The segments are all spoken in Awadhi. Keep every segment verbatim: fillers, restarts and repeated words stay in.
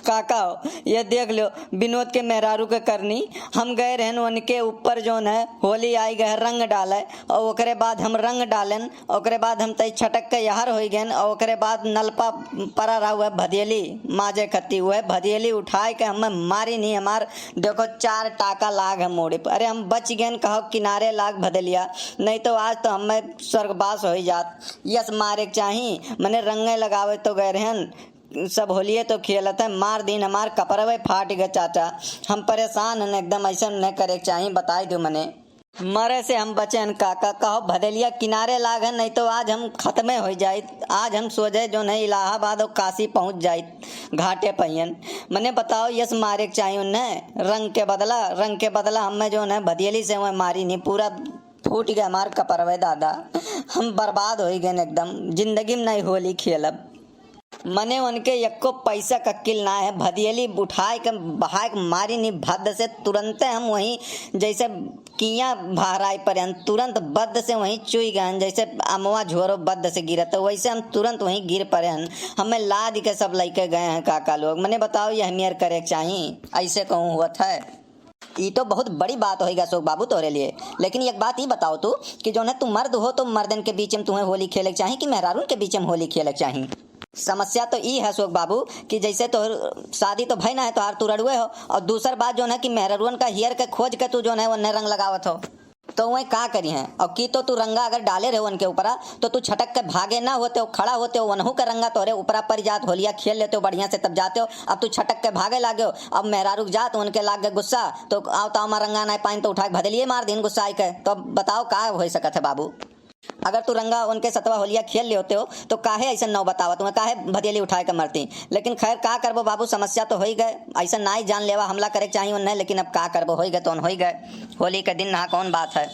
काका हो, ये देख लो, विनोद के मेहरारू के करनी। हम गए रहन उनके ऊपर जौन है, होली आई गए रंग डाले, और ओकरे बाद हम रंग डालन, ओकरे बाद हम तई छटक के यहर होई गएन, और ओकरे बाद नलपा परा रहा हुआ भदेली माजे खती हुए, भदेली उठाए के हमें मारी नहीं, हमार देखो चार टाका लाग है मोड़े पर। अरे हम बच गएन, कहो किनारे लाग भदेलिया, नहीं तो आज तो हमें स्वर्गवास होई जात। यस मारे के चाही, मने रंगे लगावे तो गए रहन, सब होलिये तो खेलत है, मार दीन हमार कपरवे फाट गए चाचा। हम परेशान हन एकदम, ऐसे न करे के चाही, बताई दो मने। मरे से हम बचे हन काका, कहो भदेलिया किनारे लाग है, नहीं तो आज हम खत्मे हो जाइत। आज हम सोझे जौन है इलाहाबाद और काशी पहुँच जाइत घाटे पहियन। मने बताओ यस मारे के चाही उन्हें, रंग के बदला, रंग के बदला हमें जौन है भदेली से वह मारी नहीं, पूरा फूट गए हमार कपरवे दादा। हम बर्बाद हो गए एकदम, जिंदगी में नहीं होली खेलब। मने उनके यक्को पैसा का किल ना है, भदियली उठाए के बहाए के मारी नी भद्द से, तुरंते हम वहीं जैसे किया बहराई पर हन, तुरंत बद्द से वहीं चुई गए हन, जैसे अमवा झोरो बद्द से गिरत है, वैसे हम तुरंत वहीं गिर पड़े हन। हमें लाद के सब लइके गए हैं काका लोग। मने बताओ, यह मेर करे के चाही? ऐसे कहूँ हुआ था। ई तो बहुत बड़ी बात होइगा अशोक बाबू तोहरे लिए। लेकिन एक बात ई बताओ तू कि जौन है तू मर्द हो तो मर्दन के बीच में तुम्हें होली खेले के चाही कि मेहरारून के बीच में होली खेले के चाही? समस्या तो ई है अशोक बाबू कि जैसे तो शादी तो भई ना है, तोहार तू रड़ुए हो, और दूसर बात जौन है कि मेहरारून का हियर के खोज के तू जौन है उन्हें रंग लगावत हो, तो वह का करी हैं? और कि तो तू रंगा अगर डाले रहे उनके ऊपरा तो तू छटक के भागे ना होते हो, खड़ा होते हो, वनहू के रंगा तोहरे ऊपरा पड़ जात, होलिया खेल लेते हो बढ़िया से, तब जाते हो। अब तू छटक के भागे लागे हो, अब मेहरारू के जात उनके लाग गए गुस्सा, तो आओ ताओ माँ रंगा ना पाइन तो उठा के भदेलिए मार दीन गुस्सा आइ के। तो अब बताओ का हो सकत है बाबू? अगर तू रंगा उनके सतवा होलिया खेल ले होते हो तो काहे ऐसा नौ बतावा तुम्हें, काहे भदेली उठाए के मरती? लेकिन खैर का करबो बाबू, समस्या तो होई गए, ऐसा ना ही जान लेवा हमला करे के चाही उन्हें, लेकिन अब का करबो, होई गए तो होई गए, होली के दिन ना कौन बात है।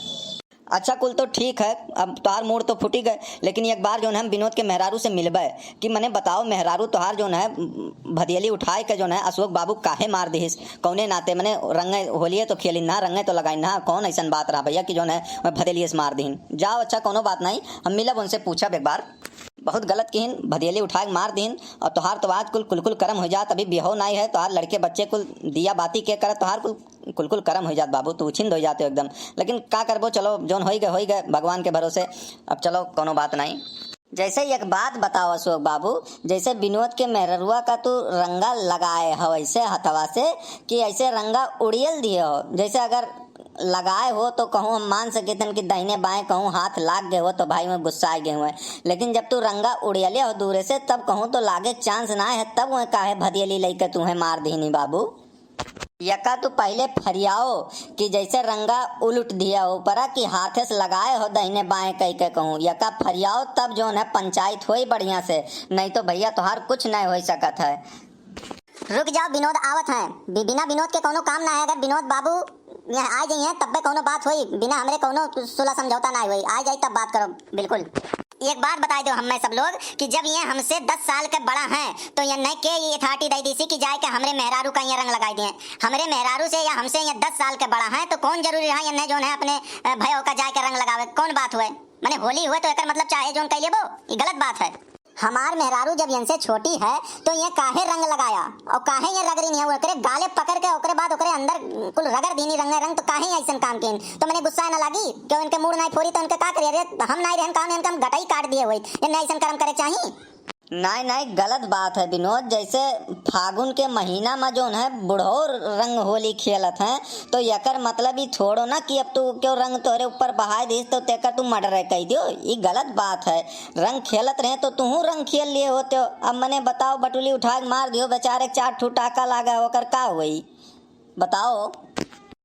अच्छा कुल तो ठीक है, अब तोहार मूड तो फूटी गए, लेकिन एक बार जौन है हम विनोद के मेहरारू से मिलबे कि मने बताओ मेहरारू तोहार जौन है भदियली उठाए के जौन है अशोक बाबू काहे मार दिहिस, कौने नाते? मने रंगे होलिये तो खेलिन ना, रंगे तो लगाइन ना, कौन ऐसन बात रहा भैया कि जौन है भदियली से मार दिहिन? जाओ अच्छा कौनो बात नहीं, हम मिलब उनसे पूछब एक बार। बहुत गलत किहिन, भदियली उठाए के मार दिहिन। और तोहार तो आज कुल कुलकुल करम हो जात, अभी बियाहो नाई है, तोहार लड़के बच्चे कुल दिया बाती के करत, तोहार कुल कुलकुल करम हो जात बाबू, तू उछिंद हो जाते हो एकदम। लेकिन का करबो, चलो जौन होई गए होई गए, भगवान के भरोसे। अब चलो कौनो बात नहीं। जैसे एक बात बताओ अशोक बाबू, जैसे विनोद के मेहररुआ का तू रंगा लगाए हो ऐसे हथवा से कि ऐसे रंगा उड़ियल दिए हो, जैसे अगर लगाए हो तो कहूँ हम मान सकेतन कि दाहिने बाएं कहूँ हाथ लाग गए हो तो भाई मैं गुस्सा गए हुए, लेकिन जब तू रंगा उड़ियले हो दूरे से तब कहूँ तो लागे चांस ना है, तब वह काहे भदियली लइके तूहे मार दीनी बाबू। यका तू पहिले फरियाओ कि जैसे रंगा उलट दिया हो ऊपरा कि हाथे से लगाए हो दाहिने बाएं कह के कहूँ, यका फरियाओ तब जौन है पंचायत होई बढ़िया से, नहीं तो भैया तोहार कुछ नहीं हो सकत है। रुक जाओ विनोद आवत हैं। बि-, बिना विनोद के कौनो काम ना है। अगर विनोद बाबू यहाँ आ जाइए तब भी कौनो बात होई, बिना हमरे कौनो सुलह समझौता ना होई, आ जाई तब बात करो। बिल्कुल। एक बात बताई दो हमें सब लोग कि जब ये हमसे दस साल के बड़ा हैं तो ये नहीं के ये अथॉरिटी दे दी सी कि जाए के हमरे मेहरारू का ये रंग लगाई दिए। हमरे मेहरारू से या हमसे ये दस साल के बड़ा हैं तो कौन जरूरी रहा ये नहीं जौन है अपने अ, भयो का जाए के रंग लगावे, कौन बात हुए? मने होली हुए तो एकर मतलब चाहे जौन कह लेबो, ये गलत बात है। हमार मेहरारू जब इनसे छोटी है तो ये काहे रंग लगाया और काहे ये रगड़ी नहीं है, ओकरे गाले पकड़ के ओकरे बाद ओकरे अंदर कुल रगड़ दीनी रंगे रंग, तो काहे ऐसन काम किन? तो मने गुस्सा ना लागी, क्यों इनके मूड नहीं फोरी तो इनके का करिए रे? हम नहीं रहन काम इनका हम गटाई काट दिए हुई, ये नहीं ऐसन कर्म करे चाही। नहीं नहीं, गलत बात है विनोद। जैसे फागुन के महीना में जौन है बुढ़ो रंग होली खेलत हैं, तो एकर मतलब ई थोड़ो ना कि अब तू क्यों रंग तोहरे ऊपर बहाए दीस तो तेकर तू मर्डर कह दियो, ई गलत बात है। रंग खेलत रहे तो तुहू रंग खेल लिए होते हो। अब मने बताओ, बटुली उठा के मार दियो बेचारे के, चार ठू टाका लागा, ओकर का होई बताओ?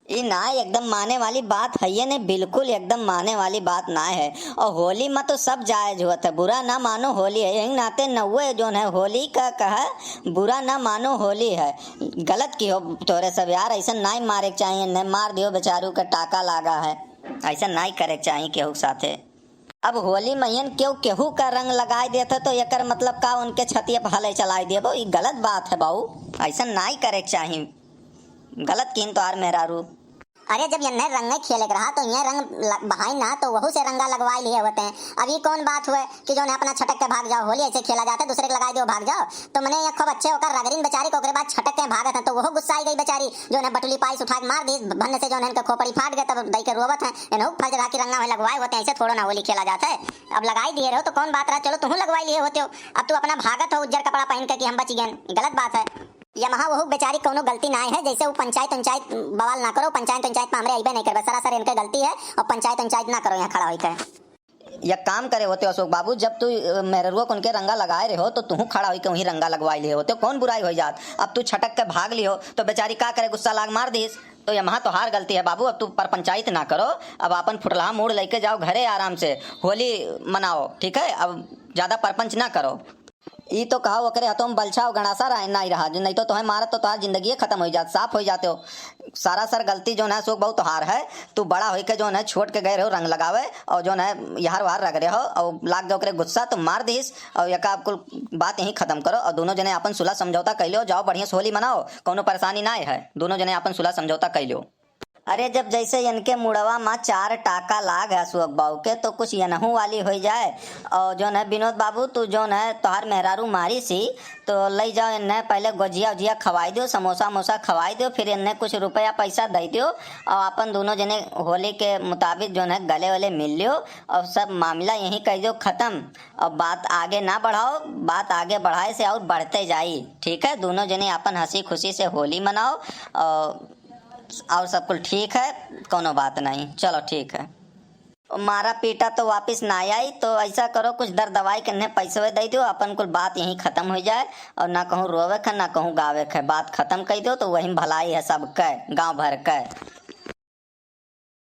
ई ना एकदम माने वाली बात है ये नहीं, बिल्कुल एकदम माने वाली बात ना है। और होली में तो सब जायज हुआ था, बुरा ना मानो होली है, यही नाते नौवे जौन है होली का कहा बुरा ना मानो होली है। गलत की हो तोरे सब यार, ऐसा नहीं मारे के चाहिए, नहीं मार दियो बेचारू के टाका लागा है, ऐसा नहीं करे के चाहिए केहू के साथे। अब होली मइयन केहू केहू का रंग लगाए देत है तो एकर मतलब का उनके छतिया पर हले चलाए देबो? ई गलत बात है बाऊ, ऐसा नाई करे के चाही। गलत किन तोहार मेहरारू। अरे, जब यन्ने रंग खेले के रहा तो ये रंग ल-, बहाई ना तो वहू से रंगा लगवाई लिए होते हैं। अब ये कौन बात हुए कि जौन है अपना छटक के भाग जाओ, होली ऐसे खेला जाता है, दूसरे के लगाई दो, भाग जाओ। तो मने ये खूब अच्छे होकर रगड़ीन बेचारी को, ओकरे बाद छटक के भागत हैं, तो वहू गुस्सा आई गई बेचारी, जौन है बटुली पाइस उठा के मार दी, भन्ने से जौन है इनके खोपड़ी फाट गए, तब दई के रोवत हैं। इन्हों फर्ज रहा कि रंगा में लगवाए होते हैं, ऐसे थोड़ो ना होली खेला जाता है। अब लगाई दिए रहो तो कौन बात रहा, चलो तुहूँ लगवाई लिए होते हो, अब तू अपना भागत हो उज्जर कपड़ा पहन के कि हम बची गए, गलत बात है। ये महा वहू बेचारी कौनो गलती ना है, जैसे वो पंचायत, पंचायत बवाल ना करो, पंचायत, पंचायत में हमरे अइबे नहीं करबे, सरासर इनके गलती है, और पंचायत, पंचायत ना करो यहाँ खड़ा होइके। एक काम करे होते अशोक बाबू, जब तू, अ, मेहररुआ को उनके रंगा लगाए रहे हो, तो तुहूँ खड़ा होइके वहीं रंगा लगवाई लिए होते, कौन बुराई हो जात? अब तू छटक के भाग लियो, तो बेचारी का करे, गुस्सा लाग मार दीस। तो ये महा तोहार गलती है बाबू, अब तू पर पंचायत ना करो, अब आपन फुटलहा मूड़ लेके जाओ घरे आराम से, होली मनाओ, ठीक है? अब ज्यादा परपंच ना करो। ई तो कहा ओकरे हाथों में बलछा और गंडासा रहा, नहीं रहा, जो नहीं तो तोहे मारत तो तोहार जिंदगी खत्म हो जात, साफ हो जाते हो। सारा सर गलती जौन है अशोक बाबू तोहार है, तू बड़ा होइके जौन है छोट के गए रहो रंग लगावे और जौन है यार वार रगड़े हो और लाग गए ओकरे गुस्सा तो मार दीस और यका कुल बात यहीं खत्म करो और दोनों जने अपन सुलह समझौता कैलो, जाओ बढ़िया से होली मनाओ, कौनो परेशानी ना है, दोनों जने अपन सुलह समझौता कैलो। अरे, जब जैसे इनके मुड़वा मा चार टाका लाग है अशोक बाबू के, तो कुछ यनहू वाली हो जाए। और जौन है विनोद बाबू, तू जौन है तोहार मेहरारू मारी सी, तो लई जाओ इन्हें पहले गोजिया उजिया खवाई दियो, समोसा वमोसा खवाई दियो, फिर इन्हें कुछ रुपया पैसा दे दियो और अपन दोनों जने होली के मुताबिक जौन है गले वले मिल लियो और सब मामला यहीं कह दियो खत्म। और बात आगे ना बढ़ाओ, बात आगे बढ़ाए से और बढ़ते जाई, ठीक है? दोनों जने अपन हंसी खुशी से होली मनाओ और और सब कुल ठीक है, कौनो बात नहीं, चलो ठीक है। मारा पीटा तो वापिस ना आई, तो ऐसा करो कुछ दर दवाई के इन्हें पैसवे दे दो, अपन कुल बात यहीं खत्म हो जाए और ना कहूँ रोवे के ना कहूँ गावे के, बात खत्म कर दो तो वही भलाई है सबके, गाँव भर के।